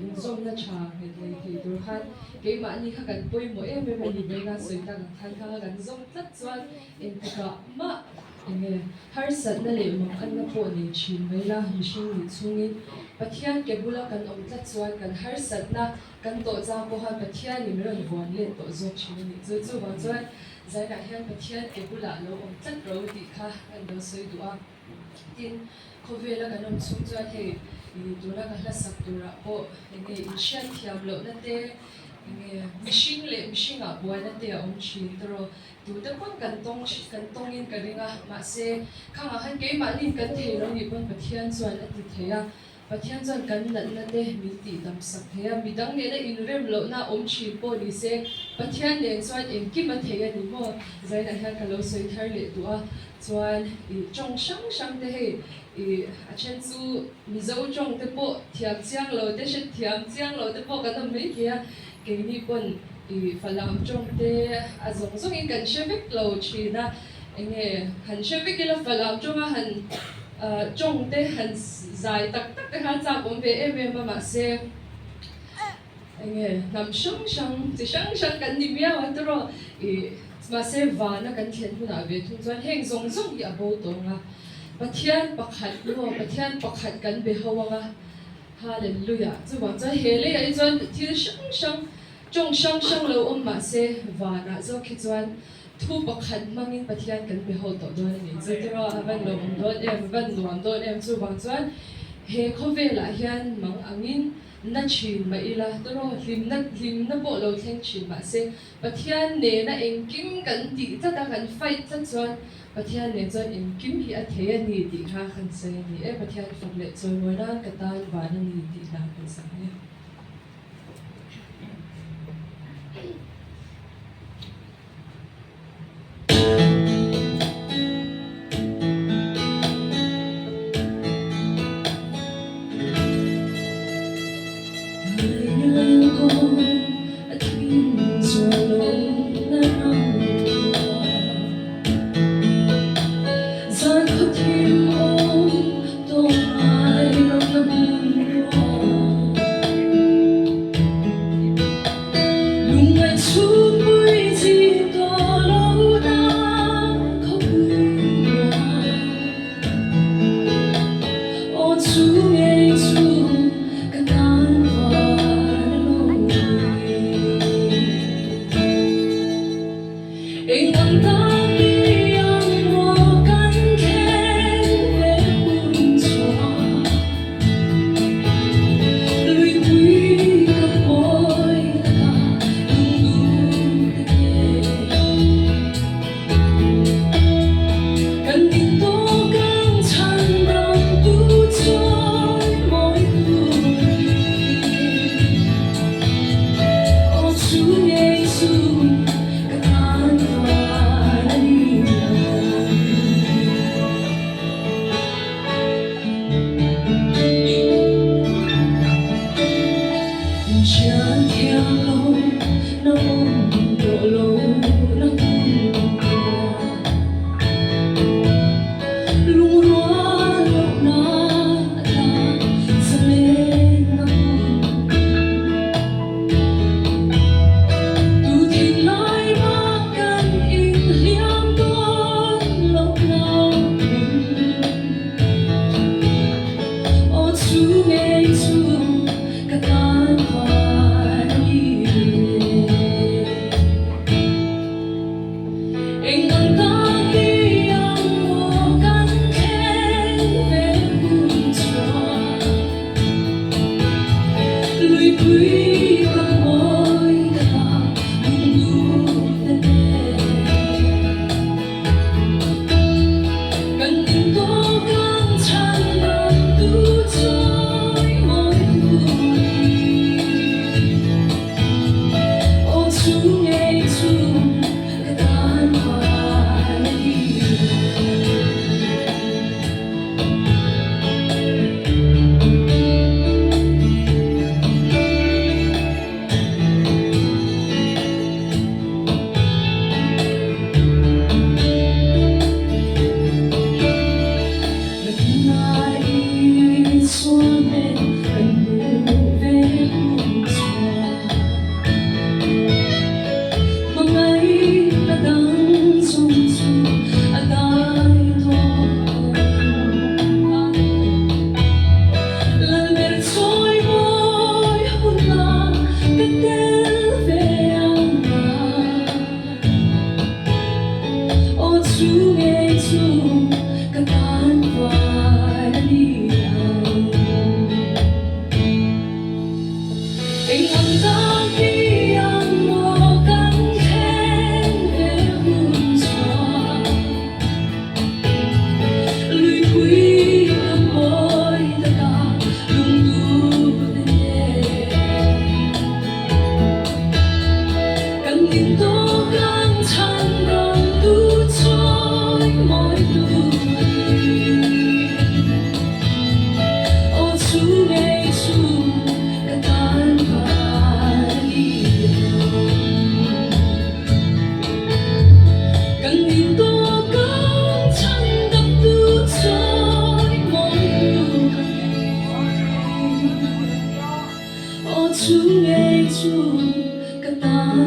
Inzawmna tha nghet lei thei tur khan keimahni kha kan pawimawh em em a ni vawiin a sawi tak ang khan kha kan zawm tlat chuan engtikah mah enge harsatna leh manganna pawh nei thin mai la mihring nih chhungin Pathian ke bula kan awm tlat chuan kan harsatna kan tawh chang pawha Pathianin min rawn vuan let tawh zawk thin a nih chu. Chuvang chuan zainah hian Pathian ke bulah lo awm tlat ro tih kha kan lo sawi duh a. Tin, khawvela kan awm chhung chuan hei tuna ka hla sak turah pawh enge inhriat thiam lohna te, enge mihring leh mihringah buaina te a awm thin tawrh. Tute pawn kan tawng kan tawngin ka ring a, mahse khangah khan keimahniin kan thei lo nih pawn Pathian chuan a ti thei a. Pathian chuan kan natna te min tih dam sak thei a, midang nena inrem lohna awm thin pawh ni se, Pathian nen chuan engkim a thei a ni maw? Zainah hian ka lo sawi thar leh duh a, chuan i tawng hrang hrang te hei i a then chu Mizo tawng te pawh thiam chiang lo te hre thiam chiang lo te pawh kan awm mai thei a, keini pawn i Falam tawng te a zawng zawngin kan hre vek lo thin a, Enge han hre vek ila Falam tawnga han tawng te han zai tak tak te kha chak awm ve em em a mahse enge hnam hrang hrang chi hrang hrang kan ni miau a tawrh i mahse vana kan thlen hunah ve thung chuan heng zawng zawng hi a bo tawng a Pathian pakhat maw Pathian pakhat kan be ho ang a Hallelujah chuvang chuan he leiah hi chuan thil hrang hrang tawng hrang hrang lo awm mahse vanah zawk hi chuan Thu pakhat hmangin Pathian kan be ho tawh dawn a ni. Chu tiraw a van lawmawm dawn em, a van nuam dawn em. Chuvang chuan he khawvelah hian mang angin na thin mah ila, tiraw hlimna hlimna pawh lo thleng thin mah se, Pathian nena engkim kan tih tlat a, kan fight tlat chuan Pathian nen chuan engkim hi a thei a ni tih kha kan sawi a ni e. Pathian fak leh chawimawi nan ka tan van a ni tih hla kan sak nia.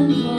Lalpa.